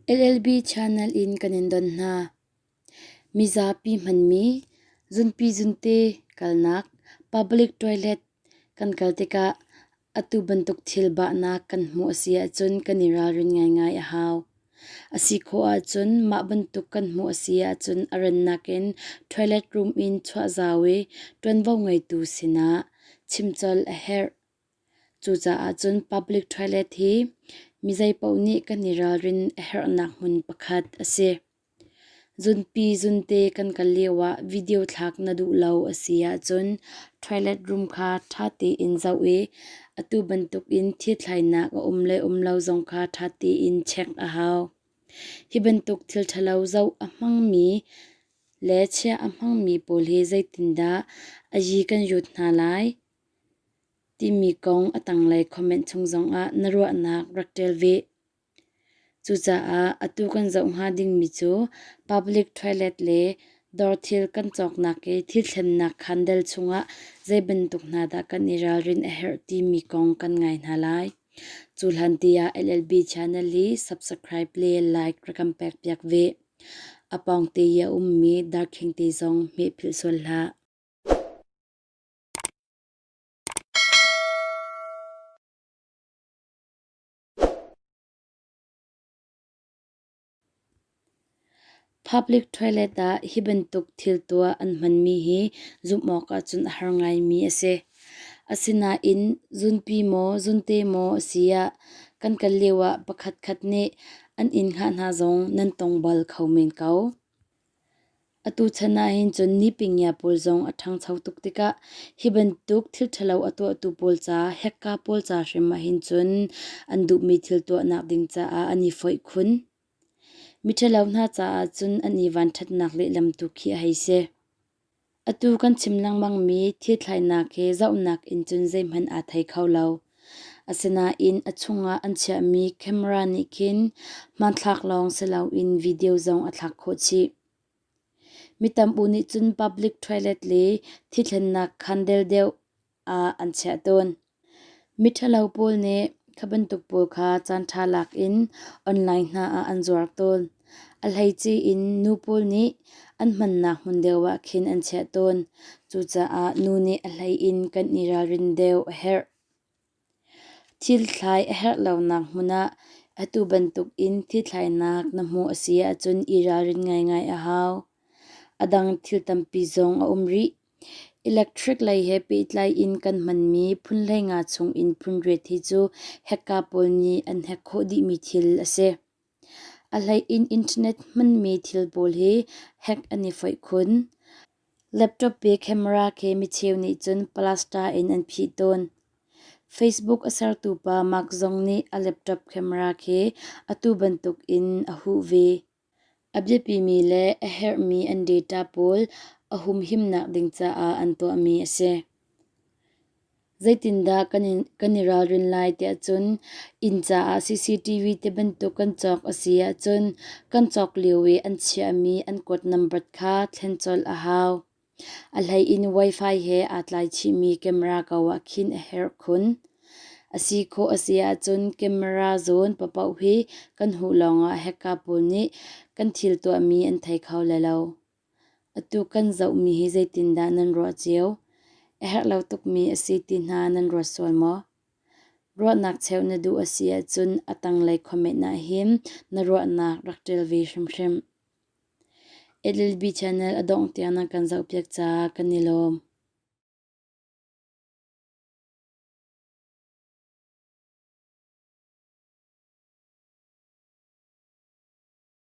LLB channel in kan in don hna. Mizapi hmanmi zunpi zunte kalnak public toilet kan kal tikah atu bantuk thil bahnak kan hmuh a si ahcun kan i ralrin ngaingai a hau. A si khawh ahcun mah bantuk kan hmuh a si ahcun a rannak in toilet room in chuah zau i ṭuanvo ngeitu sinah chim colh a herh. Cucaah cun public toilet hi mi zeipaoh nih kan i ralrin a herhnak hmun pakhat a si. Zunpi zunte kan kal lioah video thlak na duh lo a si ahcun toilet room kha ṭha tein zoh i atu bantukin thil thlainak a um le um lo zong kha ṭha tein check a hau. Hi bantuk thil ṭhalo zoh a hmangmi le chiah a hmangmi pawl hi zeitindah a yi kan yut hna lai? Timi kong a tanglei comment chung zongah na ruahnak rak ṭial ve. Cucaah atu kan zoh hnga dingmi cu public toilet le dawr thil kan cawknak i thil thlennak khandal chungah zei bantuk hna dah kan i ralrin a herh timi kong kan ngai hna lai. Cu hlan tiah LLB channel hi subscribe le like rak kan pek piak ve. A pawngte i a ummi darkhing te zong hmeh philh sual hlah. Public toilet ah hi bantuk thil tuah an hmanmi hi zumh awk ahcun a har ngaimi a si. Asinain zunpi maw zunte maw a si ah kan kal lio ah pakhatkhat nih an inn hngah hna zong nan tong bal kho men ko. Atu chan ahhin cun nipingia pawl zong a ṭhangcho tuk tikah hi bantuk thil ṭhalo a tuahtu pawl ca, hekka pawl ca hrim ahhin cun an duhmi thil tuahnak ding caah an i foih khun. Miṭhalo hna caah cun an i vanṭhatnak lehlam tu khi a hei si. Atu kan chim lengmangmi thil thlainak hi zohnak in cun zeihmanh aa thei kho lo. Asinain a chungah an chiahmi camera nih khin hmanthlak lawng si loin video zong a thlak khawh chih. Mi tam-u nih cun public toilet le thithlennak khandel deuh ah an chiah tawn. Miṭhalo pawl nih kha bantuk pawl kha caanṭha lak in online hna ah an zuar tawn. A hleice in nu pawl nih an hmannak hmun deuh ah khin an chiah tawn. Cucaah nu nih a hlei in kan i ralrin deuh a herh. Thil thlai a herh lonak hmun ah atu bantuk in thil thlainak na hmuh a si ahcun i ralrin ngaingai a hau. A dang thil tampi zong a um rih. Electric lei he pehtlai in kan hmanmi phun 15 chung in phun riat hi cu hekka pawl nih an hek khawh dihmi thil a si. A hlei in internet hmanmi thil pawl hi hack an i foih khun. Laptop i camera khi micheu nih cun plaster in an phih tawn. Facebook a sertu pa Mark zong nih a laptop camera khi atu bantuk in a huh ve. A biapimi le a herhmi an data pawl a humhimnak ding caah an tuahmi a si. Zeitindah kan i ralrin lai tiah cun inn caah CCTV ti bantuk kan cawk a si ahcun kan cawk lio i an chiahmi an kuat number kha thlen colh a hau. A hlei in Wi-Fi he aa tlai chihmi camera ko ah khin a herh khun. A si khawh a si ahcun camera zawn paoh hi kan huh lawngah hacker pawl nih kan thil tuahmi an thei kho lai lo. Atu kan zohmi hi zeitindah nan ruah cio? A herh lo tukmi a si ti hna nan ruat sual maw? Ruahnak cheuh na duh a si ahcun a tanglei comment ah hin na ruahnak rak ṭial ve hrimhrim. LLB channel a dongh tiang nan kan zohpiak caah kan i lawm.